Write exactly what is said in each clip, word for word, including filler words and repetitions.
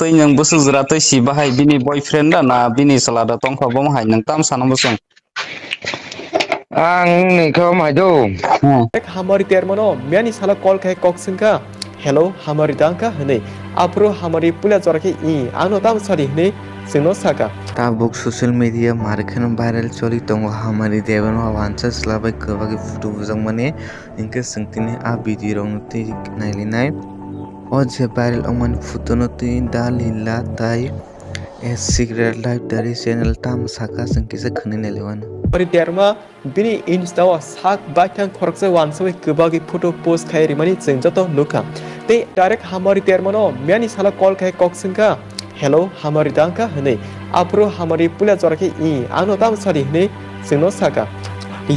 Tei nwng bwswk jwra tei si bahai bini boyfriend da na bini chwla da tongkha bo hai nwng tam sana bwswng. Ang ni khe omo hai do. Hmm. Ek hamari termano miyani salo call khai kok swngkha. "Hello, hamari tangkha?" hwnwi. Aphuru hamari puila jora khe, "I, ano tam sadi?" hwnwi chwngno sakha. Tabuk social media markheno viral choli tongo hamari termano wansa chwla bai kwbagwi photo bujakmani. Hinkhe chwng tini a video rokno twi nailinai. O je viral ongmani photo no twi Dalila tai A Secret Life Diary channel tamo saka chwng kisa khwnwi nailaiwano. Ari derma bini Insta o sak baithang khoroksa wansawi kwbagwi photo post khai rimani chwng joto nukha. Tei direct hamari dermano miyani salo call khai kok swngkha. "Hello, hamari tangkha?" hwnwi. Aphuru hamari puila jora khe, "I, ano tam sadi?" hwnwi chwngno sakha.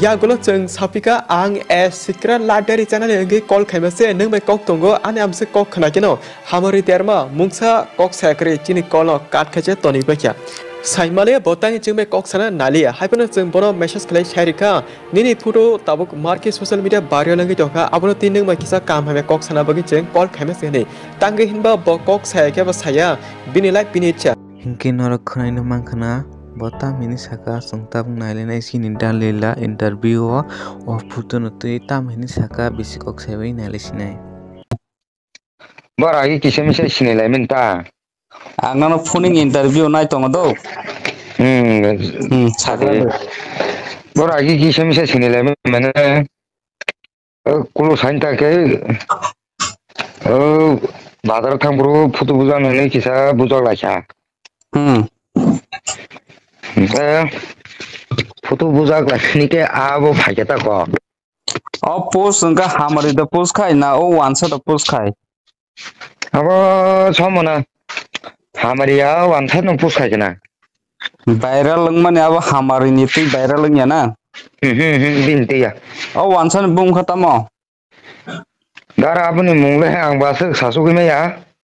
Yagulo chwng saphikha, "Ang A Secret Life Diary channel ni wngwi call khaima se, nwng bai kok tongo, ani amse kok khwna keno." Hamari derma mungsa kok saya kwrwi chini call no cut khaise toni baikha. Saimale bo tangwi chwng bai kok sana naliya, haiphano chwng bono message khlai sai rikha. Nini photo tabuk market social media viral wngwi tongkha, abono twi nwng bai kisa kaham hamya kok sana bagwi chwng call khaima se hwnwi. Tangwi hinba bo kok saya khe bo saya, bini life bini ichha. Hinkhe norok khwnaino mankha na, bo tam hini saka chwng tabuk nailainai chini Dalila interview o, o photo no twi tam hini saka bisi kok saiwi nailaisinai. Bora agi kisa misa sinilai mani ta. Ang nono phoning interview nai tongo do. Hmm. Hmm, sakha. Bora agi kisa misa sinilai mani. Kulo sain ta ke. Bazar thang bro photo bujak nani kisa bujak laisa. Hmm. Photo bujak laisini ke abo phaikhe ta ko. O post wngkha hamari da post khai na o wansa da post khai? Abo somona hamari ya wansa no post khai kena. Viral wngmani abo hamari ni twi viral wngya na? Hmm, hmm, hmm, bini twi ya. O wansa ni bung kha tamo? Dara aboni mung le ang ba swk sasugwi maya.